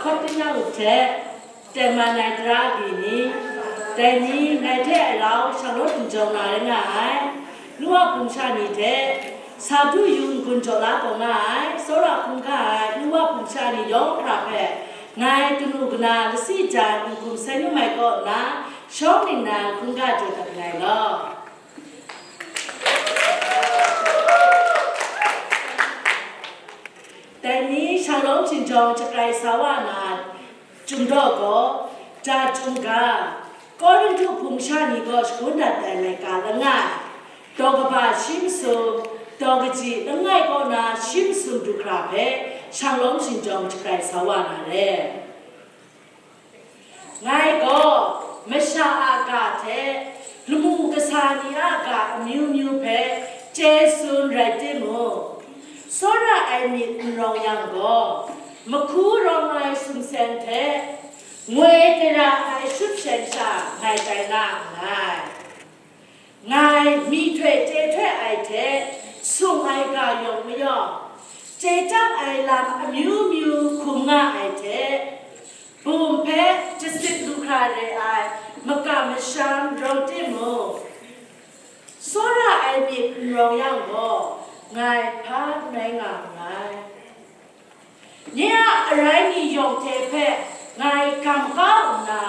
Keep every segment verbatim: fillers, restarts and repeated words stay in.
Tinang hte tengman ai tara agyi ni, dai ni ngai hte ai rau shanglawt n jawng na rai nga ai, nu wa hpung sha ni hte sa du yu n-gun jaw la taw nga ai, tsawra hkungga ai nu wa hpung sha ni yawng hkra hpe ngai kanu kana lasi jan n-gun sai nu mai kaw nna, shawng ningnan hkungga jaw dat nngai law. Dai ni shanglawm shingjawng shakrai sa wa na, Chyum daw gaw, ja chyum ga, Korinhtu hpung sha ni gaw shagun dat ai laika langai, daw kaba shi masum, daw kaji langai kaw na shi masum du hkra hpe shanglawm shingjawng shakrai sa wa na re. Ngai gaw masha a ga hte lamu kasa ni a ga amyu myu hpe chye tsun rai timung, tsawra ai myit n rawng yang gaw, mahku rawng ai sumseng hte ngoi tara ai shut shen sha ngai tai na nngai. Ngai myihtoi chye htoi ai hte sung ai ga yawng mayawng, chye chyang ai lam amyu myu hkum nga ai hte, bum hpe jasit lu hkra re ai makam masham rawng timung, tsawra ai myit n rawng yang gaw, ngai hpa n rai nga nngai. Nye a arai ni yawng hte hpe ngai gam kau nna,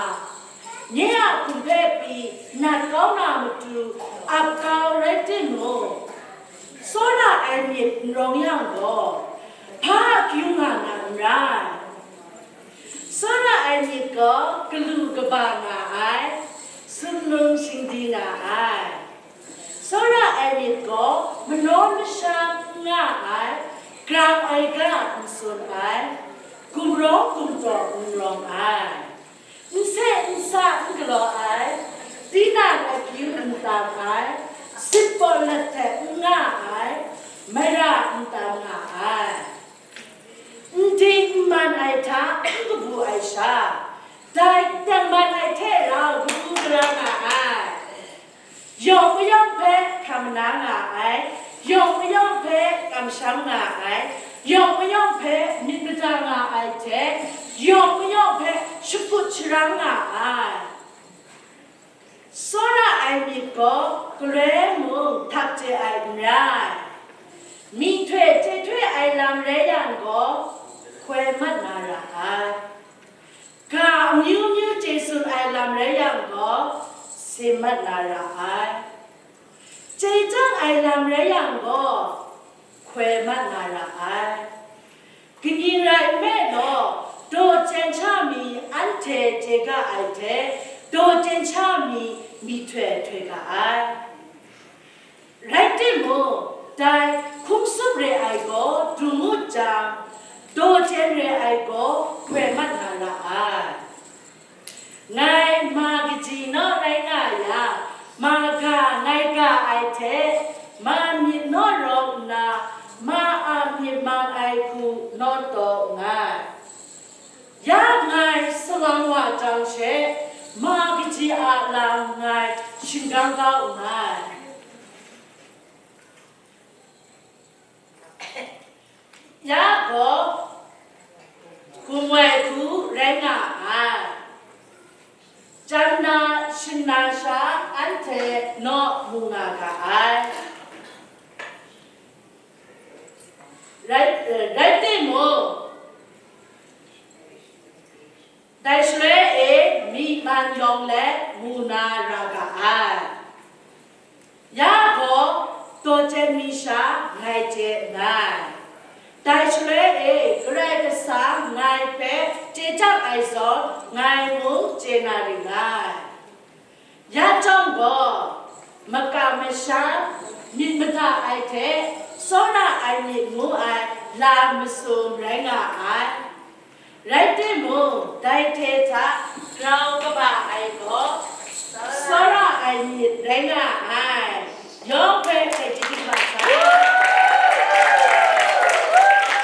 nye a hkum hpe pyi nat kau na matu ap kau rai timung, tsawra ai myit n rawng yang gaw, hpa akyu nga na n rai. Tsawra ai myit gaw galu kaba nga ai, sumnung shingdi nga ai. Tsawra ai myit gaw manawn masha n nga ai, grang ai ga n tsun ai, gumrawng gumdaw n rawng ai, n se n sa n galaw ai, tinang akyu n tam ai, sitpawt lat hte n nga ai, mara n tam nga ai. N ding n man ai hta n kabu ai sha, dai n tengman ai hte rau kabu gara nga ai. Yawng mayawng hpe hkam na nga ai, yawng mayawng hpe kamsham nga ai, yawng mayawng hpe myit mada nga ai hte, yawng mayawng hpe shakut sharang nga ai. Tsawra ai myit gaw galoi mung htak chye ai n rai. Myihtoi chye htoi ai lam rai yang gaw, hkoi mat na ra ai. Ga amyu myu chye tsun ai lam rai yang gaw, si mat na ra ai. Chye chyang ai lam rai yang gaw, hkoi mat na ra ai. Kaning rai nme law, daw chyen sha mi anhte chye ga ai hte, daw chyen sha mi myihtoi htoi ga ai. Rai timung, dai hkum tsup re ai gaw dung ngut jang, daw chyen re ai gaw hkoi mat na ra ai. Ngai ma kaji naw rai nga yang, ma ga ngai ga ai hte, ma myit naw rawng nna, ma a myit mang ai hku naw taw nngai. Ya ngai salang wa jang she, ma kaji a lam ngai shingkang kau nngai. Ya gaw, gumwai hku rai nga ai. Chyan na shingna sha anhte naw mu nga ga ai. Rai, rai timung, dai shaloi e myi man yawng let mu na ra ga ai. Ya gaw, daw chyen mi sha ngai chye nngai. Dai shaloi e Karai Kasang ngai hpe chye chyang ai zawn, ngai mung chye na ring ngai. Ya chyawm gaw, makam masham, myit mada ai hte tsawra ai myit ngu ai lam masum rai nga ai. Rai timung,